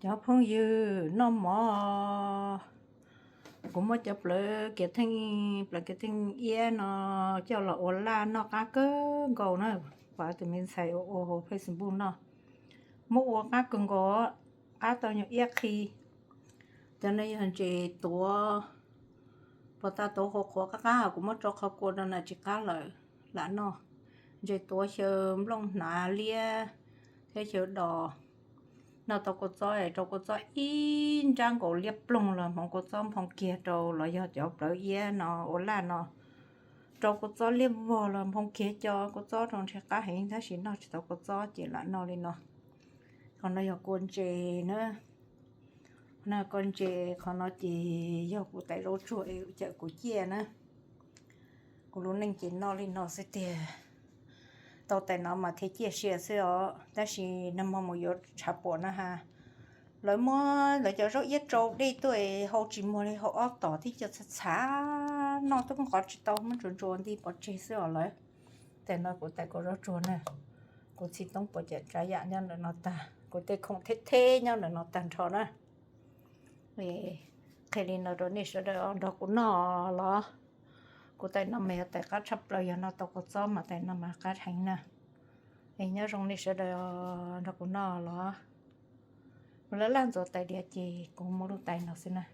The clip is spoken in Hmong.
Cov phooj ywg noj mov, kuv muab cov plawv kiav theej, plawv kiav theej iab no coj los ua laj noj qab kawg nkaus na. Pom tus me ntxhais ua ua hauv Facebook no, muab ua qab kawg nkaus, qab tau nyuag iab qhi. Cov no yog ntses tuav, pos tas tuav qhuav qhuav qab qab, kuv muab rau qhov kua rau na tsis qab lawm, lam noj. Ntses tuav xyaw nplooj hnav liab thiab xyaw dos. Noj tau kua txob, rau kua txob ib nrab nkaus liab ploog los hmoov kua txob nphoo kiag rau, los yog cov plawv iab no ua laj no, rau kua txob liab vog los nphoo kiag co kua txob rau ntshe qab heev tab sis noj tsis tau kua txob ces lam noj li no. Qhov no yog kua ntses na. Qhov no kua ntses, qhov no ces yog kuv tais zaub tsuag es cawm kuv ciaj na. Kuv lub neej ces noj li no xwb tiag. Tau tais no mas thiaj ciaj sia xwb os, tab sis nag hmo mus yuav tshav puam na has, lawv muab lawv cov zaub iab rau dej tuaj hau tsis muag li, hau ob tom thiab co txhav txhav, noj twb nqos tsis tau, muab ntsuas ntsuas nti pov tseg xwb os lawv. Tais no kuv tais kua zaub tsuag na. Kuv txhij toob puas cam tsav yam nyob ntawm no tag, kuv tej khoom theb theb nyob ntawm no tag nrho na. Qhia li no rau nej sawv daws nrog kuv noj los. Kuv tais no mas yog tais qab tshaj plaws, yog noj tau kua txob mas tais no mas qab heev na. Es nyob zoo nej sawv daws nrog kuv noj los. Kuv laj laj ntxuav tais diav ces kuv muab lub tais no xwb na.